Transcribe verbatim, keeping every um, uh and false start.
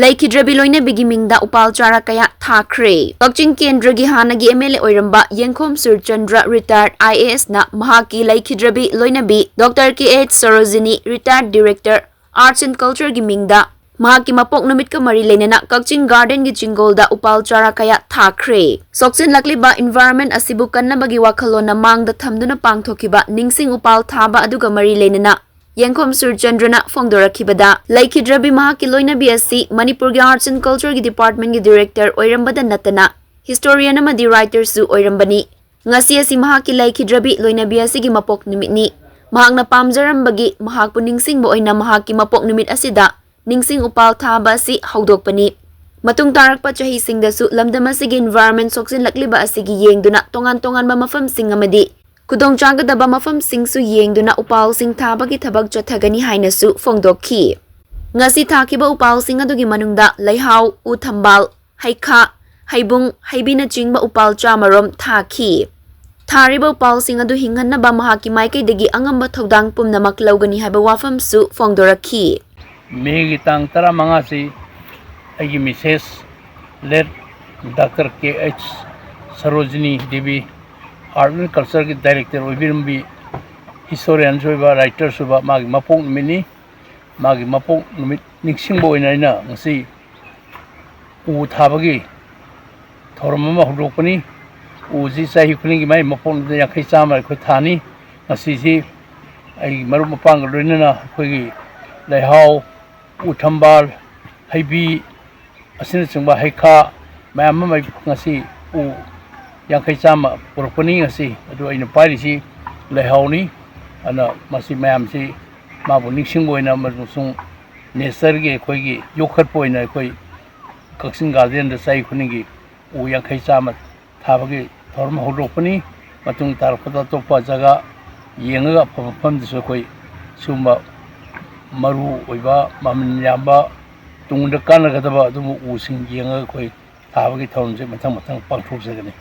ꯂꯩꯈꯤꯗ꯭ꯔꯕꯤ ꯂꯣꯏꯅꯕꯤꯒꯤ ꯃꯤꯡꯗ ꯎꯄꯥꯜ ꯆꯥꯔꯥ ꯀꯌꯥ ꯊꯥꯈ꯭ꯔꯦ꯫ ꯀꯛꯆꯤꯡ ꯀꯦꯟꯗ꯭ꯔꯒꯤ ꯍꯥꯟꯅꯒꯤ M L A ꯑꯣꯏꯔꯝꯕ ꯌꯦꯡꯈꯣꯝ Surchandra, retired I A S ꯅ ꯃꯍꯥꯛꯀꯤ ꯂꯩꯈꯤꯗ꯭ꯔꯕꯤ ꯂꯣꯏꯅꯕꯤ Doctor K H Sarojini, retired director Arts and Culture ꯒꯤ ꯃꯤꯡꯗ ꯃꯍꯥꯛꯀꯤ ꯃꯄꯣꯛ ꯅꯨꯃꯤꯠꯀ ꯃꯔꯤ ꯂꯩꯅꯅ ꯀꯛꯆꯤꯡ garden ꯒꯤ ꯆꯤꯡꯒꯣꯜꯗ ꯎꯄꯥꯜ ꯆꯥꯔꯥ ꯀꯌꯥ ꯊꯥꯈ꯭ꯔꯦ꯫ ꯁꯣꯛꯆꯤꯜꯂꯛꯂꯤꯕ environment ꯑꯁꯤꯕꯨ ꯀꯟꯅꯕꯒꯤ ꯋꯥꯈꯜꯂꯣꯟꯅ ꯃꯥꯡꯗ ꯊꯝꯗꯨꯅ ꯄꯥꯡꯊꯣꯛꯈꯤꯕ ꯅꯤꯡꯁꯤꯡ ꯎꯄꯥꯜ ꯊꯥꯕ ꯑꯗꯨꯒ ꯃꯔꯤ ꯂꯩꯅꯅ ꯌꯦꯡꯈꯣꯝ ꯁꯨꯔꯆꯟꯗ꯭ꯔꯅ ꯐꯣꯡꯗꯣꯔꯛꯈꯤꯕꯗ, ꯂꯩꯈꯤꯗ꯭ꯔꯕꯤ ꯃꯍꯥꯛꯀꯤ ꯂꯣꯏꯅꯕꯤ ꯑꯁꯤ ꯃꯅꯤꯄꯨꯔꯒꯤ Arts and Culture ꯒꯤ department ꯀꯤ director ꯑꯣꯏꯔꯝꯕꯗ ꯅꯠꯇꯅ historian ꯑꯃꯗꯤ writer ꯁꯨ ꯑꯣꯏꯔꯝꯕꯅꯤ꯫ ꯉꯁꯤ ꯑꯁꯤ ꯃꯍꯥꯛꯀꯤ ꯂꯩꯈꯤꯗ꯭ꯔꯕꯤ ꯂꯣꯏꯅꯕꯤ ꯑꯁꯤꯒꯤ ꯃꯄꯣꯛ ꯅꯨꯃꯤꯠꯅꯤ꯫ ꯃꯍꯥꯛꯅ ꯄꯥꯝꯖꯔꯝꯕꯒꯤ ꯃꯍꯥꯛꯄꯨ ꯅꯤꯡꯁꯤꯡꯕ ꯑꯣꯏꯅ ꯃꯍꯥꯛꯀꯤ ꯃꯄꯣꯛ ꯅꯨꯃꯤꯠ ꯑꯁꯤꯗ ꯅꯤꯡꯁꯤꯡ ꯎꯄꯥꯜ ꯊꯥꯕ ꯑꯁꯤ ꯍꯧꯗꯣꯛꯄꯅꯤ꯫ ꯃꯇꯨꯡ ꯇꯥꯔꯛꯄ ꯆꯍꯤꯁꯤꯡꯗꯁꯨ ꯂꯝꯗꯝ ꯑꯁꯤꯒꯤ environment ꯁꯣꯛꯆꯤꯜꯂꯛꯂꯤꯕ ꯑꯁꯤꯒꯤ ꯌꯦꯡꯗꯨꯅ ꯇꯣꯉꯥꯟ ꯇꯣꯉꯥꯟꯕ ꯃꯐꯝꯁꯤꯡ ꯑꯃꯗꯤ ꯈꯨꯗꯣꯡꯆꯥꯒꯗꯕ ꯃꯐꯝꯁꯤꯡꯁꯨ ꯌꯦꯡꯗꯨꯅ ꯎꯄꯥꯜꯁꯤꯡ ꯊꯥꯕꯒꯤ ꯊꯕꯛ ꯆꯠꯊꯒꯅꯤ ꯍꯥꯏꯅꯁꯨ ꯐꯣꯡꯗꯣꯛꯈꯤ꯫ ꯉꯁꯤ ꯊꯥꯈꯤꯕ ꯎꯄꯥꯜꯁꯤꯡ ꯑꯗꯨꯒꯤ ꯃꯅꯨꯡꯗ ꯂꯩꯍꯥꯎ, ꯎ ꯊꯝꯕꯥꯜ, ꯍꯩꯈꯥ, ꯍꯩꯕꯨꯡ, ꯍꯩꯕꯤꯅꯆꯤꯡꯕ ꯎꯄꯥꯜ ꯆꯥꯃꯔꯣꯝ ꯊꯥꯈꯤ꯫ ꯊꯥꯔꯤꯕ ꯎꯄꯥꯜꯁꯤꯡ ꯑꯗꯨ ꯍꯤꯡꯍꯟꯅꯕ ꯃꯍꯥꯛꯀꯤ ꯃꯥꯏꯀꯩꯗꯒꯤ ꯑꯉꯝꯕ ꯊꯧꯗꯥꯡ ꯄꯨꯝꯅꯃꯛ ꯂꯧꯒꯅꯤ ꯍꯥꯏꯕ ꯋꯥꯐꯝꯁꯨ ꯐꯣꯡꯗꯣꯔꯛꯈꯤ꯫ ꯃꯦꯒꯤ ꯇꯥꯡ ꯇꯔꯥꯃꯉꯥꯁꯤ ꯑꯩꯒꯤ Mrs late doctor K H Sarojini Devi, art and ꯀꯜꯆꯔꯒꯤ ꯗꯥꯏꯔꯦꯛꯇꯔ ꯑꯣꯏꯕꯤꯔꯝꯕꯤ, ꯍꯤꯁꯇꯣꯔꯤꯌꯥꯟꯁꯨ ꯑꯣꯏꯕ, ꯔꯥꯏꯇꯔꯁꯨ ꯑꯣꯏꯕ, ꯃꯥꯒꯤ ꯃꯄꯣꯛ ꯅꯨꯃꯤꯠꯅꯤ꯫ ꯃꯥꯒꯤ ꯃꯄꯣꯛ ꯅꯨꯃꯤꯠ ꯅꯤꯡꯁꯤꯡꯕ ꯑꯣꯏꯅ ꯑꯩꯅ ꯉꯁꯤ ꯎ ꯊꯥꯕꯒꯤ ꯊꯧꯔꯝ ꯑꯃ ꯍꯧꯗꯣꯛꯄꯅꯤ꯫ ꯎꯁꯤ ꯆꯍꯤ ꯈꯨꯗꯤꯡꯒꯤ ꯃꯥꯏ ꯃꯄꯣꯛ ꯅꯨꯃꯤꯠ ꯌꯥꯡꯈꯩ ꯆꯥꯝꯃ ꯑꯩꯈꯣꯏ ꯊꯥꯅꯤ꯫ ꯉꯁꯤꯁꯤ ꯑꯩꯒꯤ ꯃꯔꯨꯞ ꯃꯄꯥꯡꯒ ꯂꯣꯏꯅꯅ ꯑꯩꯈꯣꯏꯒꯤ ꯂꯩꯍꯥꯎ, ꯎ ꯊꯝꯕꯥꯜ, ꯍꯩꯕꯤ ꯑꯁꯤꯅꯆꯤꯡꯕ ꯍꯩꯈꯥ ꯃꯌꯥꯝ ꯑꯃ ꯉꯁꯤ ꯎ ꯌꯥꯡꯈꯩ ꯆꯥꯝꯃ ꯄꯨꯔꯛꯄꯅꯤ ꯉꯁꯤ꯫ ꯑꯗꯨ ꯑꯩꯅ ꯄꯥꯏꯔꯤꯁꯤ ꯂꯩꯍꯥꯎꯅꯤ꯫ ꯑꯗꯨꯅ ꯃꯁꯤ ꯃꯌꯥꯝꯁꯤ ꯃꯥꯕꯨ ꯅꯤꯡꯁꯤꯡꯕ ꯑꯣꯏꯅ ꯑꯃꯁꯨꯡ ꯅꯦꯆꯔꯒꯤ ꯑꯩꯈꯣꯏꯒꯤ ꯌꯣꯛꯈꯠꯄ ꯑꯣꯏꯅ ꯑꯩꯈꯣꯏ ꯀꯛꯆꯤꯡ ꯒꯥꯔꯗꯦꯟꯗ ꯆꯍꯤ ꯈꯨꯗꯤꯡꯒꯤ ꯎ ꯌꯥꯡꯈꯩ ꯆꯥꯝꯃ ꯊꯥꯕꯒꯤ ꯊꯧꯔꯝ ꯍꯧꯗꯣꯛꯄꯅꯤ꯫ ꯃꯇꯨꯡ ꯇꯥꯔꯛꯄꯗ ꯑꯇꯣꯞꯄ ꯖꯒꯥ ꯌꯦꯡꯉꯒ ꯑꯐꯕ ꯃꯐꯝꯗꯁꯨ ꯑꯩꯈꯣꯏ ꯁꯤꯒꯨꯝꯕ ꯃꯔꯨ ꯑꯣꯏꯕ, ꯃꯃꯜ ꯌꯥꯝꯕ, ꯇꯨꯡꯗ ꯀꯥꯟꯅꯒꯗꯕ ꯑꯗꯨꯒꯨꯝꯕ ꯎꯁꯤꯡ ꯌꯦꯡꯉꯒ ꯑꯩꯈꯣꯏ ꯊꯥꯕꯒꯤ ꯊꯧꯔꯝꯁꯦ ꯃꯊꯪ ꯃꯊꯪ ꯄꯥꯡꯊꯣꯛꯆꯒꯅꯤ꯫